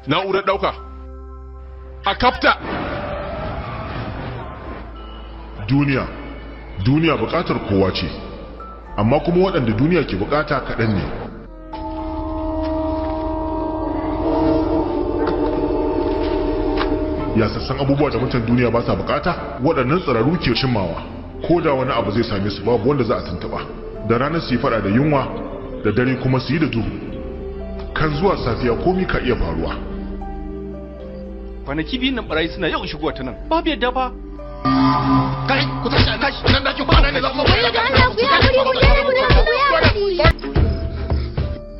Na'urar ɗauka. A kafta. Duniya, duniya buƙatar kowa ce, amma kuma waɗanda duniya ke buƙata kaɗan ne. Yasassan abubuwa da mutan duniya ba sa buƙata, waɗannan tsiraru ke cimmawa. Ko da wani abu zai same su, babu wanda za a tuntuɓa. Da ranar su yi faɗa da yunwa, da dare kuma su yi da duhu. Kan zuwa safiya komi ka iya faruwa. Kwanaki biyun nan barayi suna yawan shigowa ta nan. Babu yadda ba. Kai, ku tashi a nan da ke kwana ne za ku.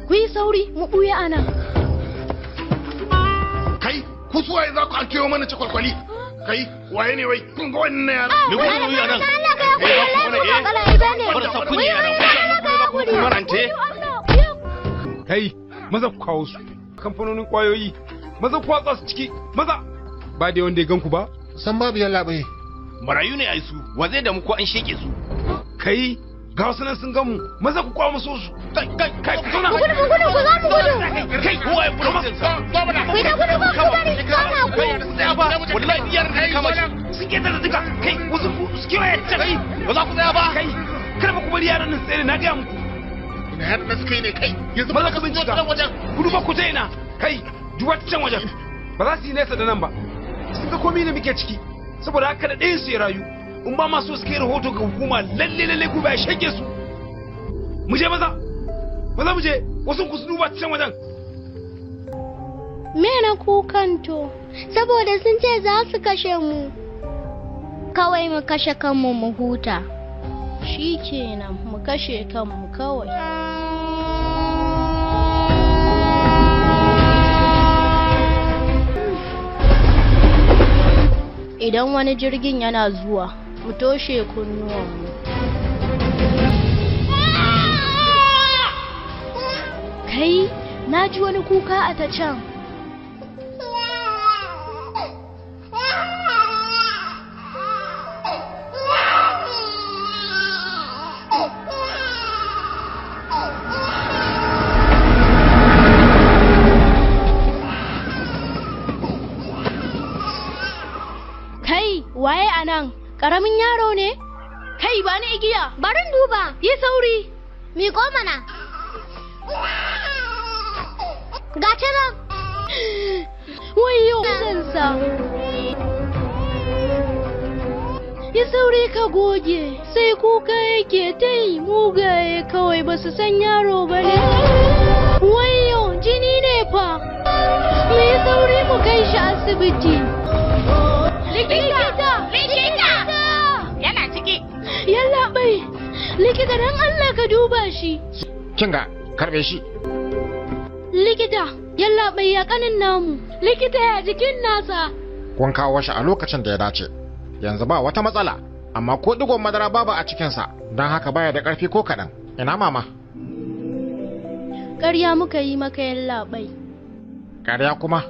Ku yi sauri mu ɓuya a nan. Kai, ku suwaye za ku an kewa mana cakwalkwali? Kai, waye ne wai? Kun ga wannan yara? Ne ku yi a nan. Kai, maza ku kawo su. Kamfanonin kwayoyi, maza ku watsa su ciki, maza. Ba da wanda ya gan ku ba? San babu yalla bai. Marayu ne ai su, wa zai damu ko an sheke su? Kai, ga wasu nan sun gan mu, maza ku kwawo musu su. Kai, kai, kai, ku zauna. Ku gudu, mu gudu, ku zo mu gudu. Kai, kowa ya fura sa. Ku yi ta gudu, ku bari kama ku. Tsaya ba, wallahi biyar da kama shi. Sun keta da duka, kai, wasu ku su kewaye can. Kai, ba za ku tsaya ba. Kai, kada ba ku bari yaran nan tsere, na gaya muku. Ina yaran nan suka yi ne kai? Yanzu Maza ba ku ka sun zo bincika. nan wajen. Ku duba ku ta ina. Kai, duba ta can wajen. Ba za su yi nesa da nan ba. Sun ga komai ne muke ciki. Saboda haka da ɗayan su ya rayu. In ba ma so su kai rahoto ga hukuma, lalle lalle ku ba ya shege su. Mu je maza. Maza mu je. Wasu ku su duba ta can wajen. Me na kukanto? Saboda sun ce za su kashe mu. Kawai mu kashe kanmu mu huta. Shi kenan mu kashe kanmu kawai. Idan wani jirgin yana zuwa, mu toshe kunnuwanmu. Kai, na ji wani kuka a ta can. Kai, waye a nan? Ƙaramin yaro ne? Kai, ba ni igiya. Barin duba. Yi sauri. Miƙo mana. Ga ta nan. Wayyo, zansa. Yi sauri ka goge. Sai kuka yake ta yi, mugaye kawai ba su san yaro ba ne. Wayyo, jini ne fa. Mu yi sauri mu kai shi asibiti. Likita! Likita! Yana ciki. Yallaɓai! Likita don Allah ka duba shi. Kinga, karbe shi. Likita, yallaɓai ya kanin namu. Likita ya jikin nasa. Kun kawo shi a lokacin da ya dace. Yanzu ba wata matsala, amma ko digon madara babu a cikinsa, don haka baya da ƙarfi ko kaɗan. Ina mama? Ƙarya muka yi maka, yallaɓai. Ƙarya kuma?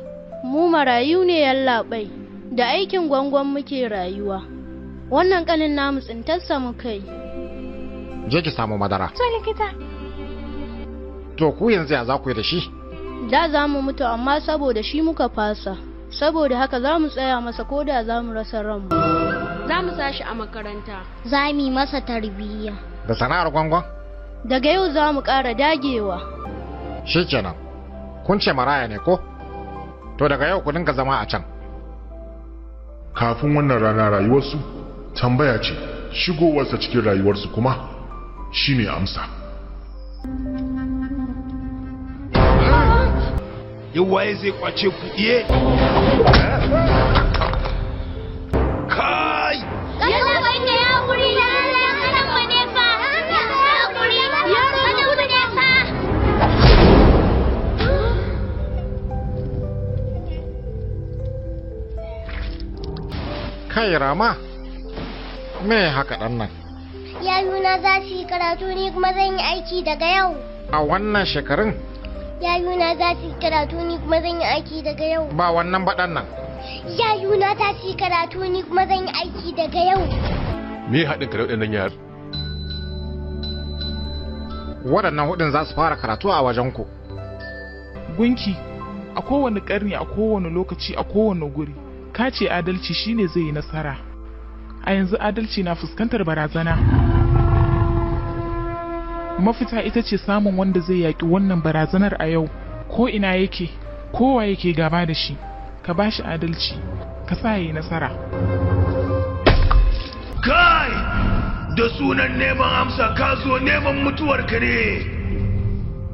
Mu marayu ne, yallaɓai. Da aikin gwangwan muke rayuwa. Wannan kanin namu tsintarsa muka yi. Je ki samu madara. To likita. To ku yanzu ya za ku yi da shi? Da za mu mutu amma saboda shi muka fasa. Saboda haka za mu tsaya masa ko da za mu rasa ranmu. Za mu sa shi a makaranta. Za mu yi masa tarbiyya. Da sana'ar gwangwan? Daga yau za mu ƙara dagewa. Shi kenan. Kun ce maraya ne ko? To daga yau ku dinga zama a can. Kafin wannan rana rayuwarsu tambaya ce, shigowarsa cikin rayuwarsu kuma shine amsa. Yau waye zai kwace ku iye? Kai! Yallaɓai ka yi haƙuri da Allah kanan mu ne fa. Haƙuri, kanan mu ne fa. Kai Rama, me haka ɗan nan? Yayuna za su yi karatu, ni kuma zan yi aiki daga yau. A wannan shekarun? Yayuna za su yi karatu, ni kuma zan yi aiki daga yau. Ba wannan baɗan nan. Yayuna za su yi karatu, ni kuma zan yi aiki daga yau. Me haɗin ka da waɗannan yara? Waɗannan hudun za su fara karatu a wajen ku. Gunki. A kowane ƙarni, a kowane lokaci, a kowane guri. Ka ce adalci shine zai yi nasara. A yanzu adalci na fuskantar barazana. Mafita ita ce samun wanda zai yaƙi wannan barazanar a yau. Ko ina yake, kowa yake gaba da shi. Ka ba shi adalci, ka sa ya yi nasara. Kai! Da sunan neman amsa ka zo neman mutuwar ka ne.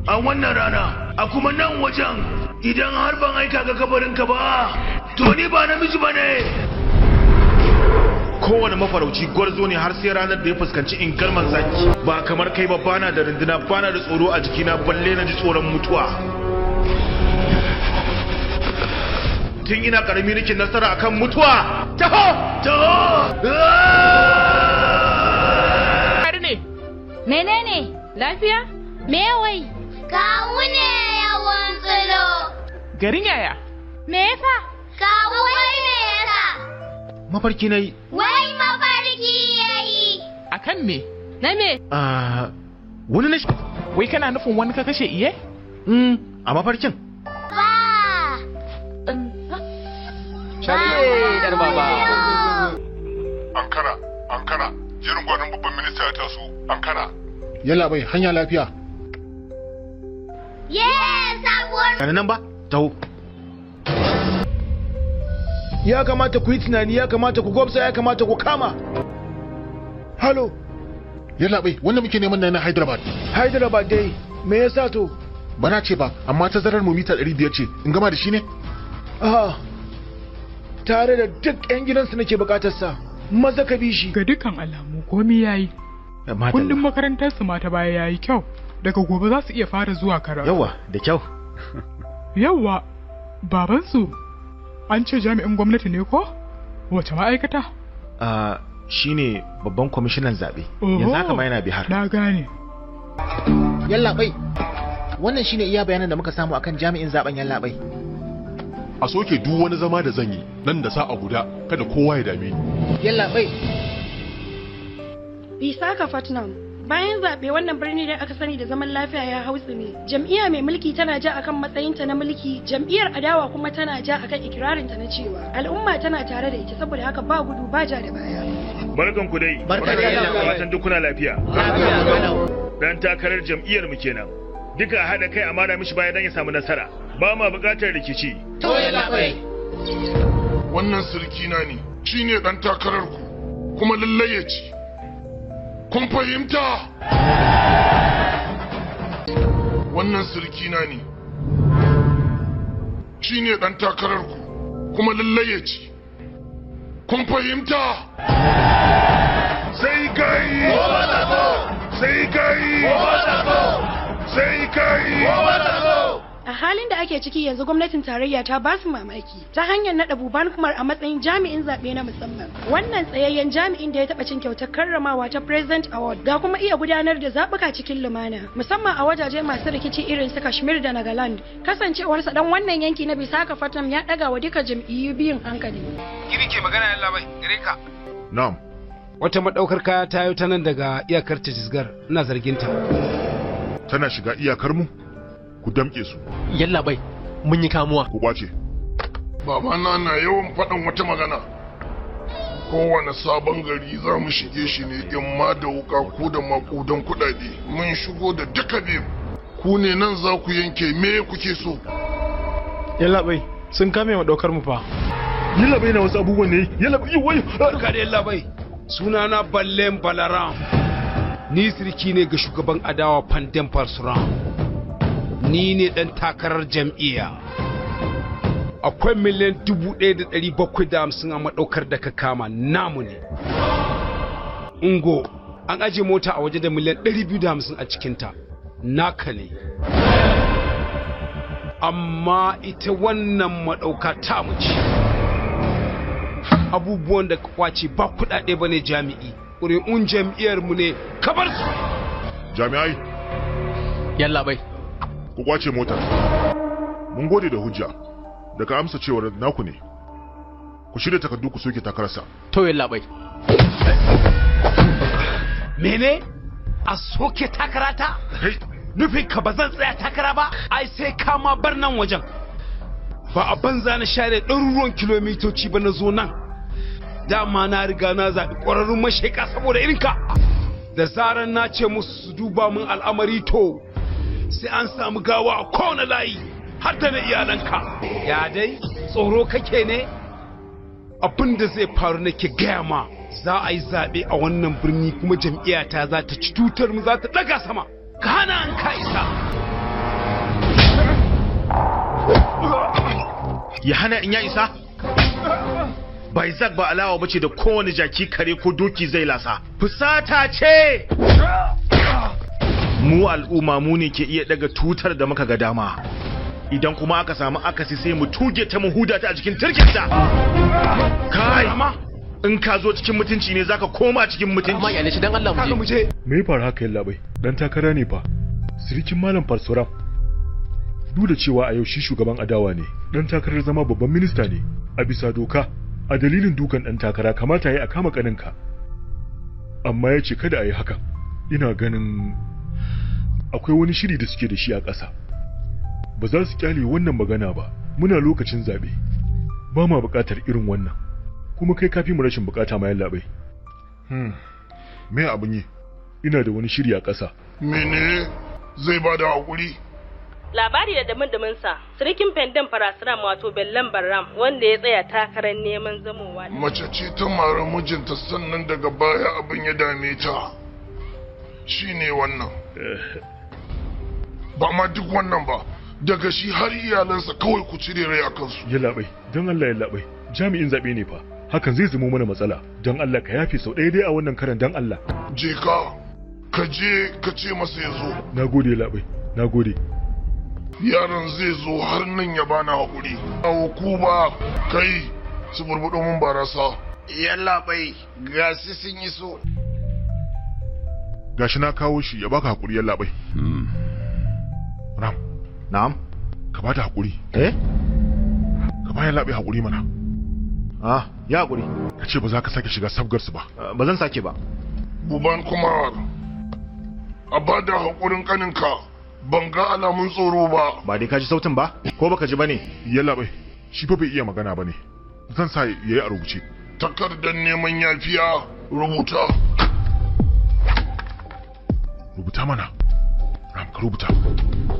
A wannan rana, a kuma nan wajen, idan har ban aika ga kabarinka ba, to ni ba namiji ba ne. Kowane mafarauci gwarzo ne har sai ranar da ya fuskanci ingarman zaki. Ba kamar kai ba, bana da runduna, bana da tsoro a jikina, balle na ji tsoron mutuwa. Tun ina karami nake nasara akan mutuwa. Taho! Taho! Ne. Menene? Lafiya? Me wai? Kawu ne yawan tsiro. Garin yaya? Me fa? Kawu wai me yasa? Mafarki na yi. Wai mafarki ya yi. Akan me? Na me? Wani na. Wai kana nufin wani ka kashe iye? A mafarkin. Ba. Shari yar baba. Ankara, Ankara, jerin gwanon babban minista ya taso, Ankara. Yalla bai, hanya lafiya. Ye, sabuwar. Kana nan ba? Taho. Ya kamata ku yi tunani, ya kamata ku gwabza, ya kamata ku kama. Halo. Yalla bai, wanda muke neman na Hyderabad. Hyderabad dai, me yasa to? Bana ce ba, amma tazarar mu mita 500 ce. In gama da shi ne? Ah. Tare da duk 'yan gidansu nake bukatar sa. Maza ka bi shi. Ga dukkan alamu komai yayi. Kundin makarantar su ma ta baya yayi kyau. Daga gobe za su iya fara zuwa karatu. Yawa, da kyau. Yawa, babansu an ce jami'in gwamnati ne ko? Wace ma'aikata? Shi ne babban kwamishinan zaɓe. Yanzu haka ma yana Bihar. Na gane. Yallaɓai, wannan shine iya bayanan da muka samu akan jami'in zaben yallaɓai. A soke duk wani zama da zan yi nan da sa'a guda, kada kowa ya dame ni. Yallaɓai. Bisaka Fatnam, bayan zaɓe wannan birni da aka sani da zaman lafiya ya hausa ne. Jam'iyya mai mulki tana ja akan matsayinta na mulki, jam'iyyar adawa kuma tana ja akan ikirarinta na cewa al'umma tana tare da ita, saboda haka ba gudu ba ja da baya. Barkan ku dai. Barka da yallaɓai. Fatan duk kuna lafiya. Dan takarar jam'iyyar mu kenan. Duka a haɗa kai a mara mishi baya dan ya samu nasara. Ba ma buƙatar rikici. To yallaɓai. Wannan sirki na ne, shi ne ɗan takarar ku, kuma lallai ya ci. Kun fahimta? Wannan sirki na ne, shi ne ɗan takarar ku, kuma lallai ya ci. Kun fahimta? Sai kai! Sai kai! Sai kai! A halin da ake ciki yanzu gwamnatin tarayya ta ba su mamaki ta hanyar naɗa Buban Kumar a matsayin jami'in zaɓe na musamman. Wannan tsayayyen jami'in da ya taɓa cin kyautar karramawa ta President Award ga kuma iya gudanar da zaɓuka cikin lumana, musamman a wajaje masu rikici irin su Kashmir da Nagaland. Kasancewarsa dan wannan yanki na Bisaka Fatam ya ɗaga wa duka jam'iyyu biyun hankali. Giri ke magana yalla bai, gare ka. Na'am. Wata madaukar kaya ta yi ta nan daga iyakar Chhattisgarh, ina zargin ta. Tana shiga iyakar mu? Ku damƙe su. Yalla bai, mun yi kamuwa. Ku kwace. Babana na yawan faɗin wata magana. Kowane sabon gari za mu shige shi ne in ma da wuka ko da maƙudan kuɗaɗe. Mun shigo da duka biyu. Ku ne nan za ku yanke me kuke so. Yalla bai, sun kame wa ɗaukar mu fa. Yalla bai na wasu abubuwan ne. Yalla bai, wai. Barka da yalla bai. Sunana Ballen Balaram. Ni sirki ne ga shugaban adawa Pandem Parsuram. Ni ne ɗan takarar jam'iyya. Akwai miliyan 1,750 a maɗaukar da ka kama namu ne. Ungo, an aje mota a waje da miliyan 250 a cikinta, naka ne. Amma ita wannan maɗauka tamu ce. Abubuwan da ka kwace ba kuɗaɗe ba ne jami'i, ƙuri'un jam'iyyarmu ne, kabar su. Jami'ai. Yalla bai. Ku kwace motar. Mun gode da hujja da ka amsa cewar naku ne. Ku shirya takardu ku soke takararsa. To yalla bai. Mene? A soke takarata? Nufin ka ba zan tsaya takara ba? Ai sai ka ma bar nan wajen. Ba a banza na share ɗaruruwan kilomitoci ba na zo nan. Dama na riga na zaɓi ƙwararrun mashaƙa saboda irinka. Da zarar na ce musu su duba min al'amari to sai an samu gawa a kowane layi har da na iyalanka. Ya dai tsoro kake ne? Abin da zai faru nake gaya ma, za a yi zaɓe a wannan birni kuma jam'iyyata za ta ci tutar mu, za ta ɗaga sama. Ka hana an ka isa. Ya hana in ya isa? Baizak ba alawa bace da kowane jaki, kare ko doki zai lasa. Fusata ce! Mu al'umma mu ne ke iya daga tutar da muka ga dama. Idan kuma aka samu akasi sai mu tuge ta, mu huda ta a cikin turkinta. Kai! In ka zo cikin mutunci ne zaka koma cikin mutunci. Amma iyalai shi dan Allah mu je. Me ya faru haka, yallaɓai? Dan takara ne fa. Sirikin Malam Farsuram. Duk da cewa a yau shi shugaban adawa ne, dan takarar zama babban minista ne. A bisa doka, a dalilin dukan dan takara kamata ya yi a kama kaninka. Amma ya ce kada a yi hakan. Ina ganin akwai wani shiri da suke da shi a ƙasa. Ba za su kyale wannan magana ba. Muna lokacin zaɓe. Ba ma buƙatar irin wannan. Kuma kai kafi mu rashin buƙata ma, yallaɓai. Me abin yi? Ina da wani shiri a ƙasa. Mene zai ba da haƙuri? Labari da damin sa, sirikin Fendin Farasiram wato Bellan Barram wanda ya tsaya takarar neman zamowa. Mace ce ta mara mijinta, sannan daga baya abin ya dame ta. Shi ne wannan. Ba ma duk wannan ba, daga shi har iyalansa kawai ku cire rai a kansu. Yallaɓai, don Allah yallaɓai, jami'in zaɓe ne fa. Hakan zai zamo mana matsala. Don Allah ka yafe sau ɗaya dai a wannan karan, don Allah. Je ka, ka je ka ce masa ya zo. Na gode yallaɓai, na gode. Yaron zai zo har nan ya bani haƙuri. Awo ku ba kai su burbuɗo mun barasa. Yallaɓai, ga su sun yi so. Gashi na kawo shi ya baka hakuri, yallaɓai. Ram. Na'am. Ka bata hakuri. Eh? Ka ba yallaɓai hakuri mana. Ah, ya hakuri. Ka ce ba za ka sake shiga sabgar su ba. Ba zan sake ba. Buban Kumar, a bada haƙurin ƙaninka. Ban ga alamun tsoro ba. Ba dai ka ji sautin ba? Ko baka ji bane? Yallaɓai, shi fa bai iya magana bane. Zan sa yayi a rubuce. Takardar neman yafiya rubuta. Rubuta mana. Ram, ka rubuta.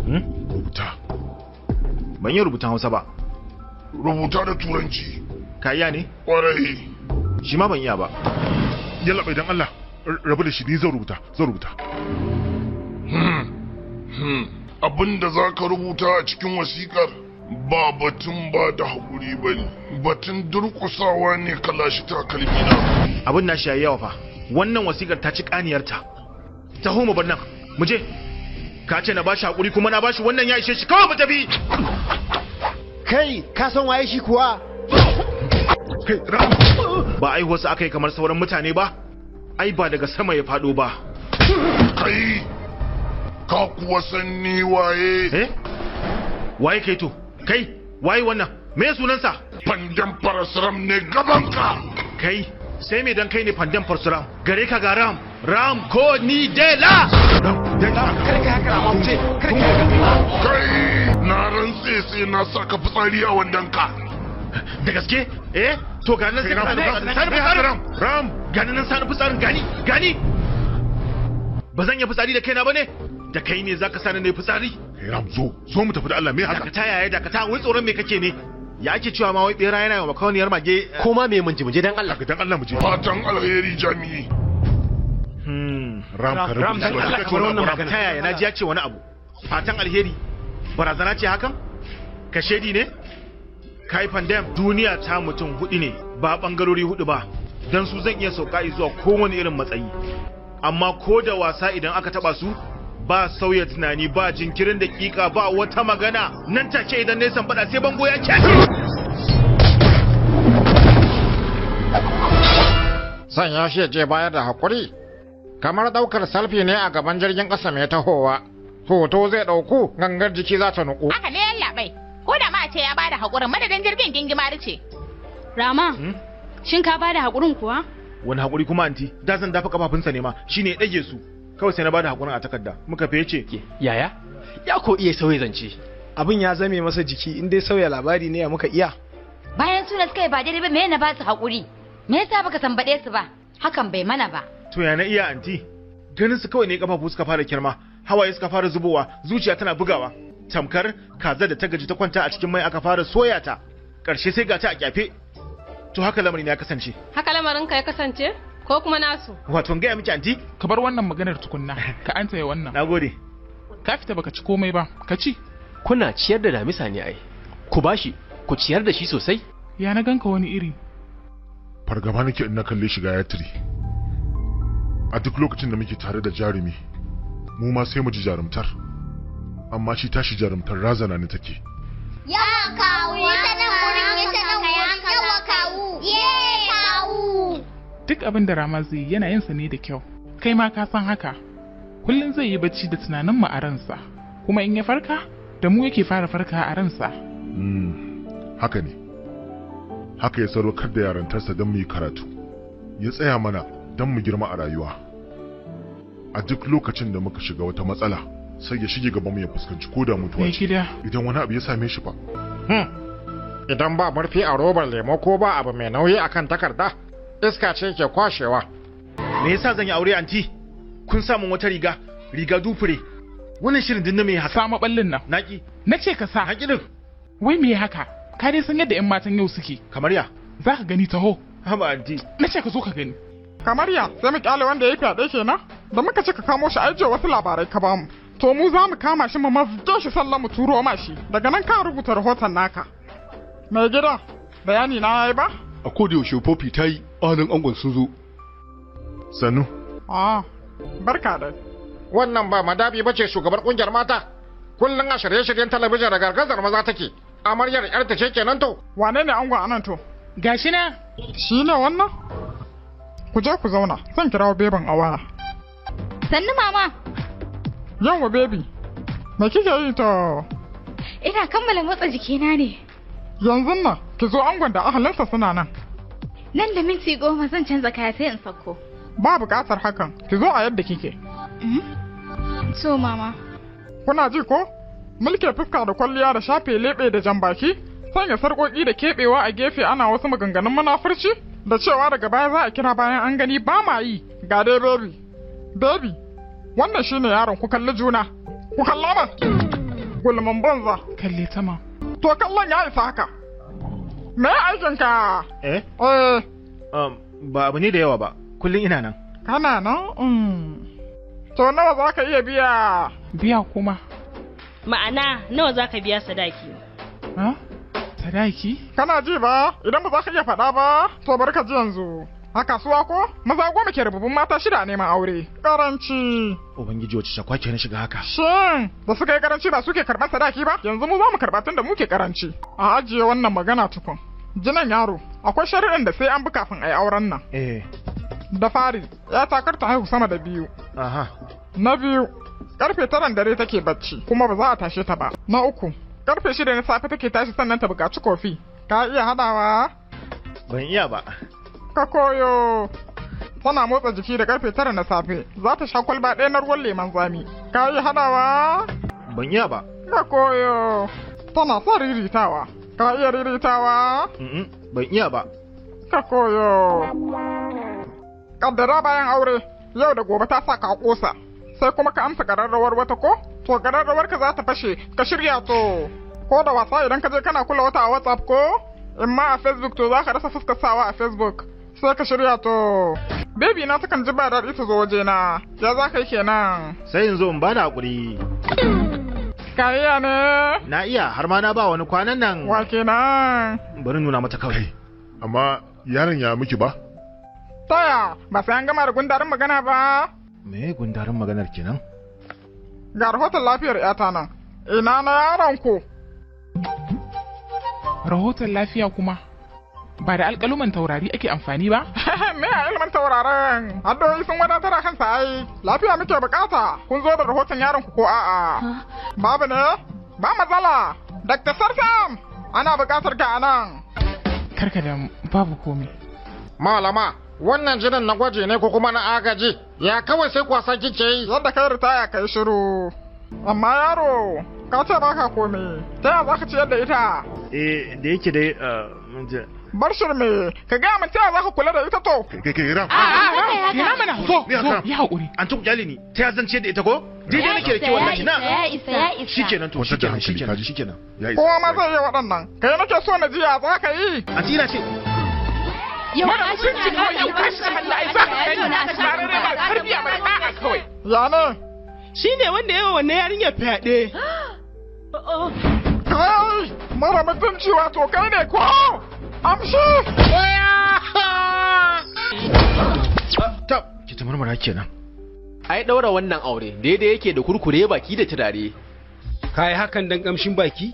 Rubuta. Ban yi rubutun Hausa ba. Rubuta da Turanci. Ka iya ne? Kwarai. Shi ma ban iya ba. Yallaɓai, dan Allah, rabu da shi, ni zan rubuta, zan rubuta. Abin da za ka rubuta a cikin wasikar ba batun ba da haƙuri ba ne, batun durƙusawa ne ka lashe takalmina. Abin na shi yayi yawa fa. Wannan wasikar ta ci kaniyarta. Taho mu bar nan. Mu je. Ka ce na bashi hakuri kuma na bashi, wannan ya ishe shi, kawai mu tafi. Kai, ka san waye shi kuwa? Kai, Ram. Ba ai wasu aka yi kamar sauran mutane ba. Ai ba daga sama ya faɗo ba. Kai, ka kuwa san ni waye? Eh? Waye kai to? Kai, waye wannan? Me sunansa? Fandan Farasram ne gabanka. Kai, sai me dan kai ne Fandan Farasram? Gare ka ga Ram, Ram ko ni dela. Kar ka haka Rama, mu je. Kar ka haka. Kai, na rantse sai na saka fitsari a wandonka. Da gaske? Eh? To ga nan sai ka sani fitsarin. Ram, gani nan sani fitsarin, gani, gani. Ba zan yi fitsari da kaina bane? Da kai ne zaka sani ne fitsari? Kai Ram, zo, zo mu tafi da Allah, me haka? Dakata yaya, dakata, wai tsoron me kake ne? Ya ake cewa ma wai bera yana wa makauniyar mage. Ko ma me mun ji, mu je dan Allah. Dan Allah mu je. Fatan alheri jami'i. Ram, ka Ram, rabu dan da shi. Allah ka bar wannan magana. Ta yaya na ji ya ce wani abu? Fatan alheri. Barazana ce hakan? Ka shedi ne? Kai Pandem, duniya ta mutum hudu ne, ba bangarori hudu ba. Dan su zan iya sauka zuwa kowane irin matsayi. Amma ko da wasa idan aka taba su, ba sauya tunani, ba jinkirin dakika, ba wata magana, nan take idan nesan fada sai bango ya kyace. Sanya shi ya je bayar da haƙuri. Kamar ɗaukar salfi ne a gaban jirgin ƙasa mai tahowa. Hoto zai ɗauku, gangar jiki za ta nuku. Haka ne yallaɓai. Ko da ma a ce ya bada haƙurin, madadin jirgin gingimari ce. Rama, shin ka bada haƙurin kuwa? Wani haƙuri kuma anti? Da zan dafa kafafunsa ne ma, shine ya ɗage su. Kawai sai na bada haƙurin a takarda. Muka fece. Yaya? Ya ko iya sauya zance. Abin ya zame masa jiki in dai sauya labari ne ya muka iya. Bayan suna suka yi ba daidai ba, me na ba su haƙuri? Me yasa baka sambaɗe su ba? Hakan bai mana ba. To ya na iya anti? Ganin su kawai ne kafafu suka fara kirma, hawaye suka fara zubowa, zuciya tana bugawa. Tamkar kaza da ta gaji ta kwanta a cikin mai aka fara soya ta. Karshe sai ga ta a kyafe. To haka lamarin ya kasance. Haka lamarin ka ya kasance? Ko kuma nasu? Wato gaya miki anti? Ka bar wannan maganar tukunna, ka anta ya wannan. Nagode. Ka fita baka ci komai ba, ka ci. Kuna ciyar da damisa ne ai. Ku bashi, ku ciyar da shi sosai. Ya na ganka wani iri. Fargaba nake in na kalle shi Gayatri. A duk lokacin da muke tare da jarumi, mu ma sai mu ji jarumtar. Amma shi tashi jarumtar razana ne take. Ya kawu, ta nan wurin, ya ta nan wurin, yawa kawu, ye kawu. Duk abin da Rama zai yi yana yin sa ne da kyau. Kai ma ka san haka. Kullum zai yi bacci da tunanin mu a ransa. Kuma in ya farka, da mu yake fara farka a ransa. Haka ne. Haka ya sadaukar da yarantarsa don mu yi karatu. Ya tsaya mana don mu girma a rayuwa. A duk lokacin da muka shiga wata matsala, sai ya shige gaban mu ya fuskanci ko da mutuwa Mai ce. gida. Idan wani abu ya same shi fa. Idan ba murfi a robar lemo ko ba abu mai nauyi akan takarda, iska ce ke kwashewa. Me yasa zan yi aure anti? Kun samun wata riga, riga dufure. Wannan shirin din na me haka? Sa maballin nan. Naki. Na ce ka sa. Naki din. Wai me haka? Ka dai san yadda 'yan matan yau suke. Kamar ya? Za ka gani taho. Haba anti. Na ce ka zo ka gani. Kamar ya, sai mu kyale wanda ya yi fyaɗe kenan? Da muka ce ka kamo shi ai jiya wasu labarai ka bamu. To mu za mu kama shi mu mazge shi sallan mu turo ma shi. Daga nan ka rubuta rahoton naka. Mai gida, bayani na yayi ba? A koda yaushe Poppy ta yi ahalin angon sun zo. Sannu. Ah, barka dai. Wannan ba madabi bace shugabar kungiyar mata. Kullum a shirye-shiryen talabijin da gargazar maza take. Amaryar yarta ce kenan to. Wane ne angon anan to? Gashi na. Shi ne wannan? Ku je ku zauna, zan kirawo beban a waya. Sannu mama. Yawwa bebi, me kike yi to? Ina kammala motsa jikina ne. Yanzu nan, ki zo angon da ahalinsa suna nan. Nan da minti 10 zan canza kaya sai in sauko. Ba buƙatar hakan, ki zo a yadda kike. To mama. Kuna ji ko? Mulke fuska da kwalliya da shafe leɓe da jan baki, sanya sarƙoƙi da keɓewa a gefe ana wasu maganganun munafurci, da cewa daga baya za a kira bayan an gani ba ma yi. Ga dai baby. Baby, wannan shine yaron ku kalli juna. Ku kalla man. Gulman banza. Kalle ta ma. To kallon ya isa haka. Me aikin ka? Eh? Eh. Ba abu ne da yawa ba. Kullum ina nan. Kana nan? To nawa za ka iya biya? Biya kuma. Ma'ana nawa za ka biya sadaki? Ha? Sadaki? Kana ji ba? Idan ba za ka iya faɗa ba, to bari ka ji yanzu. A kasuwa ko? Maza 10 ke rububin mata 6 a neman aure. Karanci. Ubangiji wace shakwa ke na shiga haka? Shin da suka yi karanci ba suke karɓar sadaki ba? Yanzu mu za mu karɓa tun da muke karanci. A ajiye wannan magana tukun. Jinan yaro, akwai shari'in da sai an bi kafin a yi auren nan. Eh. Da fari, ya takar ta haihu sama da 2. Aha. Na biyu, karfe 9 dare take bacci kuma ba za a tashe ta ba. Na uku, karfe 6 na safe take tashi sannan ta buƙaci kofi. Ka iya hadawa? Ban iya ba. Ka koyo. Tana motsa jiki da karfe 9 na safe. Za ta sha kwalba ɗaya na ruwan lemon zami. Ka iya hadawa? Ban iya ba. Ka koyo. Tana son riritawa. Ka iya riritawa? Ban iya ba. Ka koyo. Kaddara bayan aure, yau da gobe ta sa ka kosa. Sai kuma ka amsa kararrawar wata ko? To kararrawar ka za ta fashe, ka shirya to. Ko da wasa idan ka je kana kula wata a WhatsApp ko? In ma a Facebook to za ka rasa fuskar sawa a Facebook. Sai ka shirya to. Baby na takan ji ba daɗi ta zo waje na. Ya za ka yi kenan? Sai in zo in bada hakuri. Ka iya ne? Na iya har ma na ba wani kwanan nan. Wa kenan? Bari nuna mata kawai. Amma yaron ya miki ba? Taya, ba sai an gama da gundarin magana ba. Me gundarin maganar kenan? Ga rahoton lafiyar ‘yata nan. Ina na yaron ku? Rahoton lafiya kuma? Ba da alƙaluman taurari ake amfani ba? Me a ilimin taurarin? Addu'o'i sun wadatar a kansa ai. Lafiya muke bukata. Kun zo da rahoton yaron ku ko a'a? Babu ne? Ba matsala. Dr. Sarsam, ana bukatar ka anan. Karka da babu komai. Malama, wannan jinin na gwaji ne ko kuma na agaji? Ya kawai sai kwasa kike yi? Yadda kai ritaya kai shiru. Amma yaro, Ka ce baka komai. Ta yaya za ka ciyar da ita? Eh, da yake dai Bar shirme, ka gaya min ta yaya za ka kula da ita to? Kai kai Ram. Ina mana zo, zo, ya haƙuri. An tuku kyale ni. Ta ya zan ciyar da ita ko? Daidai nake da ke wallahi na. Ya isa ya isa. Shikenan to shikenan shikenan shikenan. Ya Kowa ma zai iya waɗannan. Kai nake so na ji ya za ka yi. Anti ina ce Yau Mara mutunci kawai yau ka shiga hannu ai za ka gani. Tare da ba tarbiya mara ɗa'a kawai. Ya ne? Shi ne wanda yawa wannan yarinyar fyaɗe. Kai, mara mutunci wato kai ne ko? Amshi! Tab, ki ta murmura kenan. Ai ɗaura wannan aure daidai yake da kurkure baki da turare. Ka yi hakan dan kamshin baki?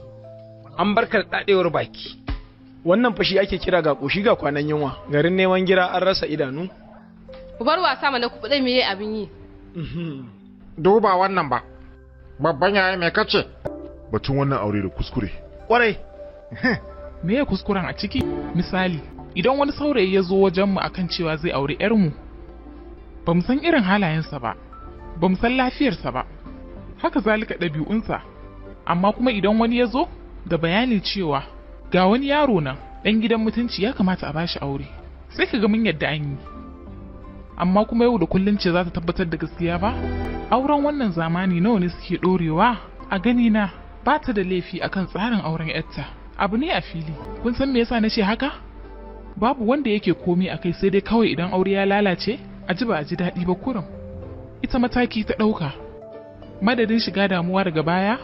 An barka da dadewar baki. Wannan fashi ake kira ga ƙoshi ga kwanan yunwa. Garin neman gira an rasa idanu. Ku bar wasa mana ku faɗa meye abin yi. Duba wannan ba. Babban yaya mai kace? Batun wannan aure da kuskure. Kwarai. Me ya kuskuren a ciki? Misali, idan wani saurayi ya zo wajenmu akan cewa zai auri 'yarmu, ba mu san irin halayensa ba, ba mu san lafiyarsa ba, haka zalika ɗabi'unsa. Amma kuma idan wani ya zo da bayani cewa ga wani yaro nan ɗan gidan mutunci ya kamata a bashi aure, sai ka ga mun yadda an yi. Amma kuma yau da kullum ce za ta tabbatar da gaskiya ba? Auren wannan zamani nawa ne suke ɗorewa? A ganina ba ta da laifi akan tsarin auren 'yarta. Abu ne a fili. Kun san me yasa na ce haka? Babu wanda yake komai akai sai dai kawai idan aure ya lalace, a ji ba a ji daɗi ba kurum. Ita mataki ta ɗauka. Madadin shiga damuwa daga baya,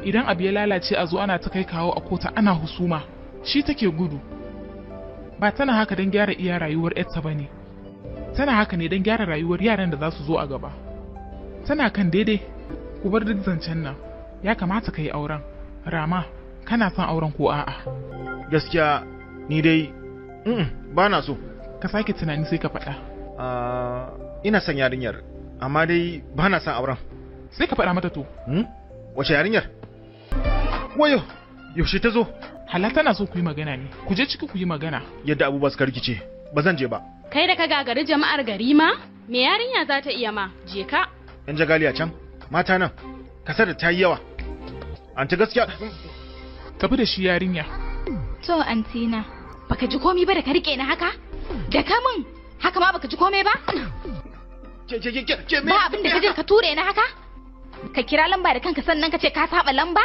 idan abu ya lalace a zo ana ta kai kawo a kota ana husuma, shi take gudu. Ba tana haka don gyara iya rayuwar 'yarta ba ne. Tana haka ne don gyara rayuwar yaran da za su zo a gaba. Tana kan daidai, ku bar duk zancen nan. Ya kamata ka yi auren. Rama, kana son auren ko a'a? Gaskiya ni dai ba na so. Ka sake tunani sai ka faɗa. Ina son yarinyar, amma dai ba na son auren. Sai ka faɗa mata to. Wace yarinyar? Wayo, yaushe ta zo? Hala tana so ku yi magana ne. Ku je ciki ku yi magana. Yadda abubuwa suka rikice, ba zan je ba. Kai da ka gagari jama'ar gari ma? Me yarinya za ta iya ma? Je ka. Yan jagaliya can, mata nan, kasar da ta yi yawa. Anti gaskiya. Tafi da shi yarinya. To antina, baka ji komai ba da ka rike ni haka? Da ka min haka ma baka ji komai ba? Ke Ba abin da ka je ka ture ni haka? Ka kira lamba da kanka sannan ka ce ka saba lamba?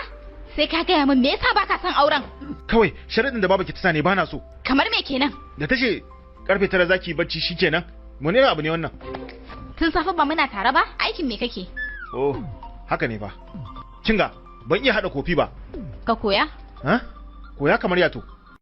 Sai ka gaya min me yasa baka son auren? Kawai sharadin da baba ke ta sa ne ba na so. Kamar me kenan? Da ta ce karfe 9 zaki bacci shikenan. Wani irin abu ne wannan? Tun safe ba muna tare ba? Aikin me kake? Oh, haka ne fa. Kinga, ban iya hada kofi ba. Ka koya? Ha? Koya kamar yato.